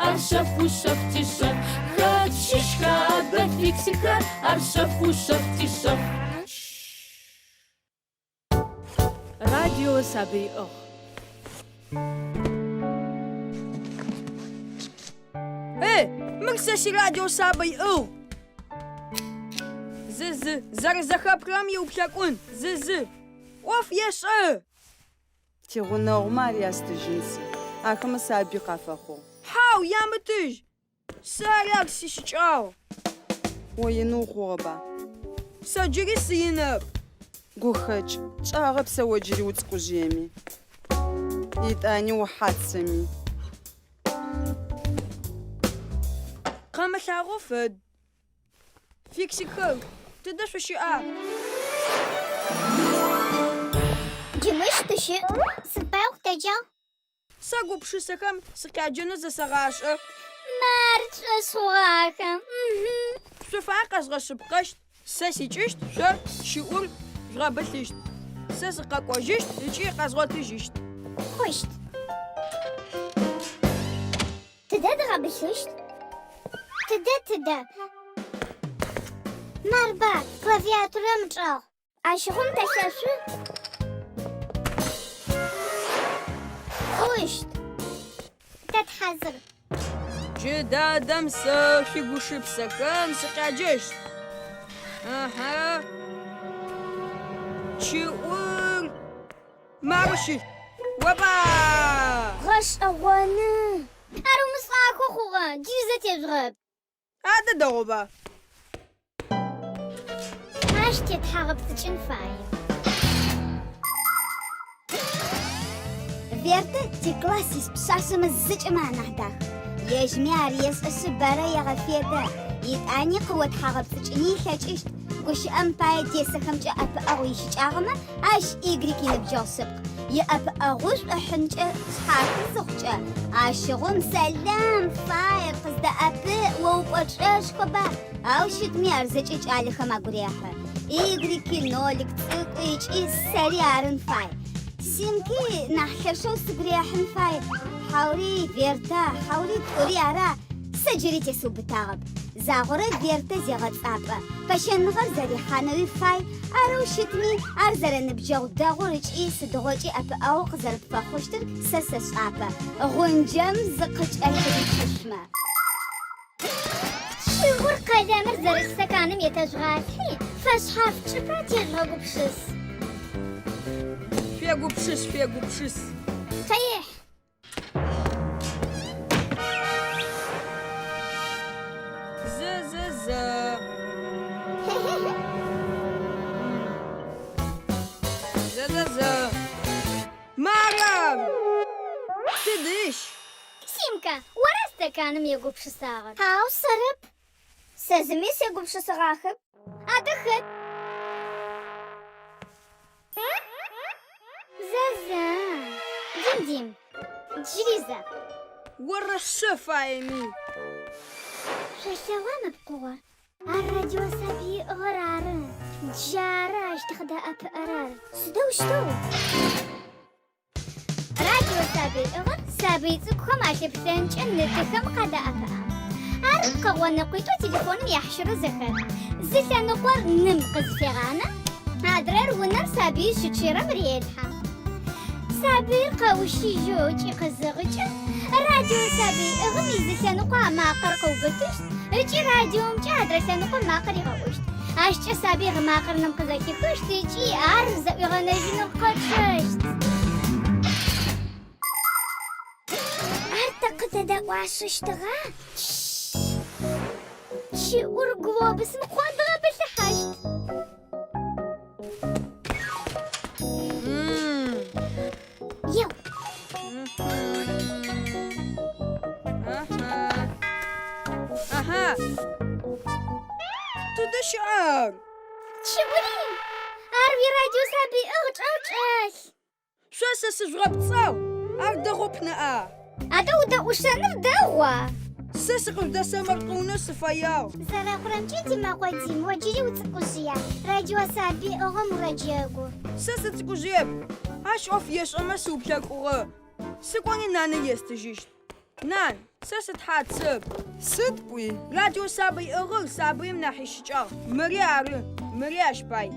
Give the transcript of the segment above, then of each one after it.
Ар шъэф ушъэф тишъэф. Хэт щыщха адэ фиксикхэр? Ар шъэф ушъэф тишъэф. Радио сабыиӏыгъ. Эй, мыр сэ сирадио сабыиӏыгъ! Зы, зы, зэрэзэхэпхырэм иуплъэкӏун, зы, зы. ӏоф ешӏэ! Тигъунэгъумэ ар ястыжьын сэ. Ахэмэ сабый къафэхъугъ. Хьау, ямытыжь! Сэ ари ар сищыкӏагъ. О ины ухъугъэба? Сэ джыри сыинэп. Гухэкӏ, тшӏагъэп сэ о джыри уцӏыкӏужъыеми. Етӏани ухьацэми. Къэмылъагъо фэд. Фиксикхэр, тыдэ шъущыӏа? Джы мыщ тыщыӏ. Сыд пае укъытэджагъ? Сэ гупшысэхэм сыкъяджэнэу зэсэгъашӏэ. Мары тшӏошъ хъугъахэ. Шъуфаер къэзгъэшъыпкъэщт, сэ сикӏыщт, шъо чыӏур жъугъэбылъыщт. Сэ сыкъэкӏожьыщт ыкӏи къэзгъотыжьыщт. Хъущт. Тыдэ дгъэбылъыщт? Тыдэ, тыдэ? Марба, клавиатурэм чӏэгъ. Ащыгъум тэлъэшъу? Хъущт. Тэ тыхьазыр. Джы дадэм сэ шъуигушыпсэхэм сыкъяджэщт. Ыхьы. Чыӏур мары щылъ. Опа! Гъэшӏэгъоны. Ар умышӏахэу хъугъэ, джыри зэ тежъугъэплъ. Адэ дэгъуба. Ащ тетхьагъэпцӏыкӏын фае. Вертэ тикласс ис пшъашъэмэ зэкӏэмэ анахь дах. Ежьми ар ешӏэшъы бэрэ егъэфедэ. Етӏани къыотхьагъэпцӏыкӏыни ылъэкӏыщт. Гущыӏэм пае десэхэмкӏэ ӏэпыӏэгъу ищыкӏагъэмэ, ащ Игорек иныбджэгъу шъыпкъ. Иӏэпыӏэгъушӏу ыхьынкӏэ шъхьахы зыхъукӏэ, ащыгъум сэлам, фаер, къыздэӏэпыӏ, о укӏочӏэшхоба? Ау щытми ар зэкӏэ кӏалэхэм агу рехьы. Игореки, Нолик цӏыкӏуи ыкӏи сэри арын фай. Симки нахь лъэшэу сыгу рехьын фай. Хьаури Верта, хьаури тӏури ара? Сэ джыри тесыубытагъэп. Загъорэ Вертэ зегъэцӏапӏэ, пэщэныгъэр зэрихьанэуи фай, арэу щытми, ар зэрэныбджэгъу дэгъур ыкӏи сыдигъокӏи ӏэпыӏэгъу къызэрыпфэхъущтыр сэ сэшӏапэ, гъунджэм зыкъыкӏэлъыричышъумэ. Чыгур къэлэмыр зэрылъ стаканым етэжъугъалъхьи, фэшъхьаф чӏыпӏэ тежъугъэгупшыс. Шъуегупшыс, шъуегупшыс. Къихь! Зы, зы, зы. Зы, зы, зы. Мары! Тыдыщ? Симка, ора стаканым егупшысагъэр? Хьау, сэрэп. Сэ зыми сегупшысыгъахэп. Адэ хэт? Зэ, зэ. Дим-Дим, джыри зэ. Орэшъэ фаеми. Шъолъэгъуа мы пкъыгъор? Ар радио сабыиӏыгъыр ары. Джары ащ тыкъыдэӏэпыӏэрэр. Сыдэущтэу? Радио сабыиӏыгъыр сабый цӏыкӏухэм алъыплъэнкӏэ ны-тыхэм къадэӏэпыӏэ. Ар пкъыгъо ныкъуитӏу телефоным яхьщырэу зэхэт. Зы лъэныкъор ным къызфегъанэ, адрэр унэм сабыир щычъыерэм релъхьэ. Сабыир къэущыжьэу ыкӏи къызыгъыкӏэ, радио сабыиӏыгъым изы лъэныкъо а макъэр къыубытыщт ыкӏи радиомкӏэ адрэ лъэныкъом макъэр ригъэӏущт. Ащкӏэ сабый гъы макъэр ным къызэхихыщт ыкӏи ар зэӏуигъэнэжьынэу къэчъэщт. Ар тэ къытэдэӏуашъэщтыгъа? Чыӏур глобусым къодгъэбылъыхьащт. Еу! Аха! Тыдэ щыӏэр? Чыӏури! Ар уирадио сабыиӏыгъ чӏэгъ чӏэлъ. Шъо сэ сыжъугъэпцӏагъ, ар дэгъоп ныӏа. Адэ удэӏушэныр дэгъуа? Сэ сыкъыжъудэсэмэркъэунэу сыфэягъ. Зэрэхъурэмкӏэ, Димэкъо Дим, о джыри уцӏыкӏужъыя, радио сабыиӏыгъым урэджэгу. Сэ сыцӏыкӏужъыеп, ащ ӏоф ешӏэмэ сыуплъэкӏугъэ. Сыкӏони нанэ естыжьыщт. Нан, Сэ сытхьацэп. Сыд пӏуи? Радио сабый ӏыгъыр сабыим нахь ищыкӏагъ. Мыри ары, мыри ащ пай.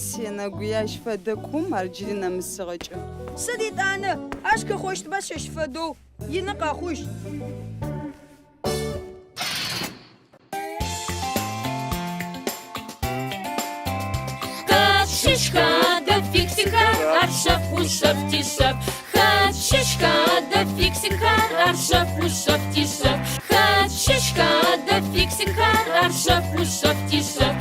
Сенэгуе ащ фэдэ кум ар джыри нэмысыгъэкӏэ. Сыд етӏанэ, ащ хэхъощтба сэщ фэдэу, ины къэхъущт. Хэт щыщха адэ фиксикхэр, ар шъэф ушъэф тишъэф. Хэт щыщха адэ фиксикхэр, ар шъэф ушъэф тишъэф. Хэт щыщха адэ фиксикхэр, ар шъэф ушъэф тишъэф.